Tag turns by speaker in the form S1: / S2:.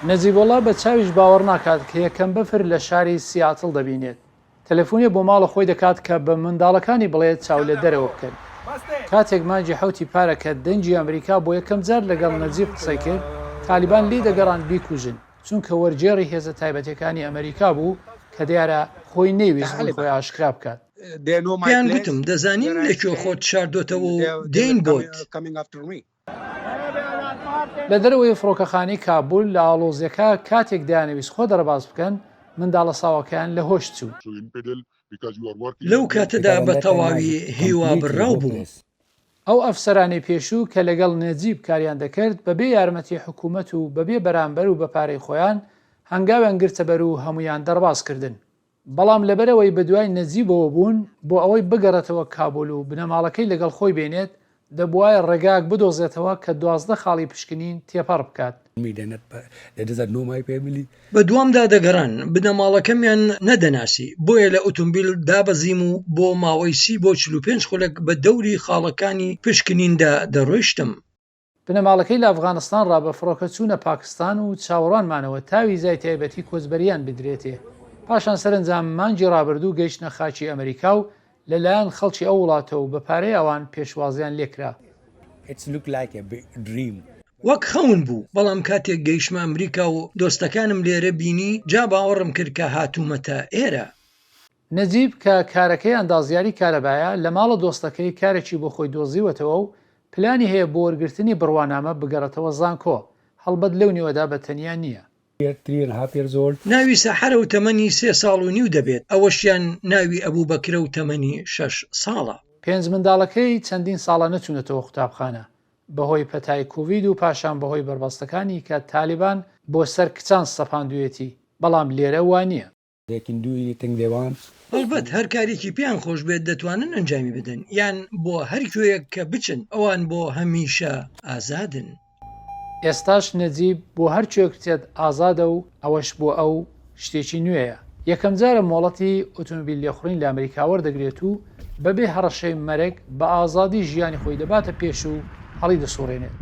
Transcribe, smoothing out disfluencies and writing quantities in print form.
S1: نەجیبوڵا بە چاویش باوەڕ ناکات کە یەکەم بەفر لە شاری سیاتڵ دەبینێت. تەلەفونێ بۆ ماڵە خۆی دەکات کە بە منداڵەکانی بڵێت چاو لە دەرەوە بکەن. کاتێک مانگی حەوتی پارە کە دەنگی ئەمریکا بۆ یەکەم جار لەگەڵ نەجیب قسەی کرد، تالیبان لێی دەگەڕان بیکوژن، چونکە وەرگێڕی هێزە تایبەتیەکانی ئەمریکا بوو کە دیارە خۆی نەیویست ڕووی خۆی ئاشکرا بکات.
S2: پێیان گوتم دەزانین لە کوێ خۆت شاردۆتەوە و دێین بۆت.
S1: لە دەرەوەی فڕۆکەخانەی کابول لە ئاڵۆزیەکە کاتێک دەیانەویست خۆ دەرباز بکەن، منداڵە ساواکەیان لە هۆش چوو.
S2: لەو کاتەدا بە تەواوی هیوابڕاو بووم.
S1: ئەو ئەفسەرانەی پێشوو کە لەگەڵ نەجیب کاریان دەکرد بەبێ یارمەتی حکوومەت و بەبێ بەرامبەر و بە پارەی خۆیان هەنگاویان گرتەبەر و هەموویان دەرباز کردن. بەڵام لەبەرئەوەی بەدوای نەجیبەوە بوون بۆ ئەوەی بگەڕێتەوە کابول و بنەماڵەکەی لەگەڵ خۆی بێنێت، دەبوایە ڕێگایەک بدۆزێتەوە کە 12 خاڵی پشکنین تێپەڕ بکات.
S2: بەدوامدا دەگەڕان، بنەماڵەکەمیان نەدەناسی، بۆیە لە ئوتومبیل دابەزیم و بۆ ماوەی سی بۆ 45 خولەک بە دەوری خاڵەکانی پشکنیندا دەڕۆیشتم.
S1: بنەماڵەکەی لە ئەفغانستان ڕا بە فڕۆکە چوونە پاکستان و چاوەڕوان مانەوە تا ویزای تایبەتی کۆچبەرییان بدرێتێ. پاشان سەرەنجام مانگی ڕابردوو گەیشتنە خاکی ئەمریکا و لە لایەن خەڵکی ئەو وڵاتە و بە پارەی ئەوان پێشوازیان لێکرا.
S2: وەک خەون بوو، بەڵام کاتێک گەیشتمە ئەمریکا و دۆستەکانم لێرە بینی، جا باوەڕم کرد کە هاتوومەتە ئێرە.
S1: نەجیب کە کارەکەی ئەندازیاری کارەبایە، لە ماڵە دۆستەکەی کارێکی بۆ خۆی دۆزیوەتەوە و پلانی هەیە بۆ وەرگرتنی بڕوانامە بگەڕێتەوە زانکۆ، هەڵبەت لەو نێوەدا بە تەنیا نییە.
S2: ناوی سەحەرە و تەمەنی سێ ساڵ و نیو دەبێت، ئەوەشیان ناوی ئەبوبەکرە و تەمەنی شەش ساڵە.
S1: پێنج منداڵەکەی چەندین ساڵە نەچوونەتەوە قوتابخانە، بەهۆی پەتای کۆڤید و پاشان بەهۆی بەربەستەکانی کە تالیبان بۆ سەر کچان سەپاندوویەتی، بەڵام لێرە وانییە.
S2: هەڵبەت هەر کارێکی پێیان خۆش بێت دەتوانن ئەنجامی بدەن، یان بۆ هەر کوێیەک کە بچن، ئەوان بۆ هەمیشە ئازادن.
S1: ئێستاش نەجیب بۆ هەر کوێک بچێت ئازادە و ئەوەش بۆ ئەو شتێکی نوێیە. یەکەمجارە مۆڵەتی ئۆتۆمبیل لێخوڕین لە ئەمریکا وەردەگرێت و بەبێ هەڕەشەی مەرگ بە ئازادی ژیانی خۆی دەباتە پێش و هەڵیدەسوڕێنێت.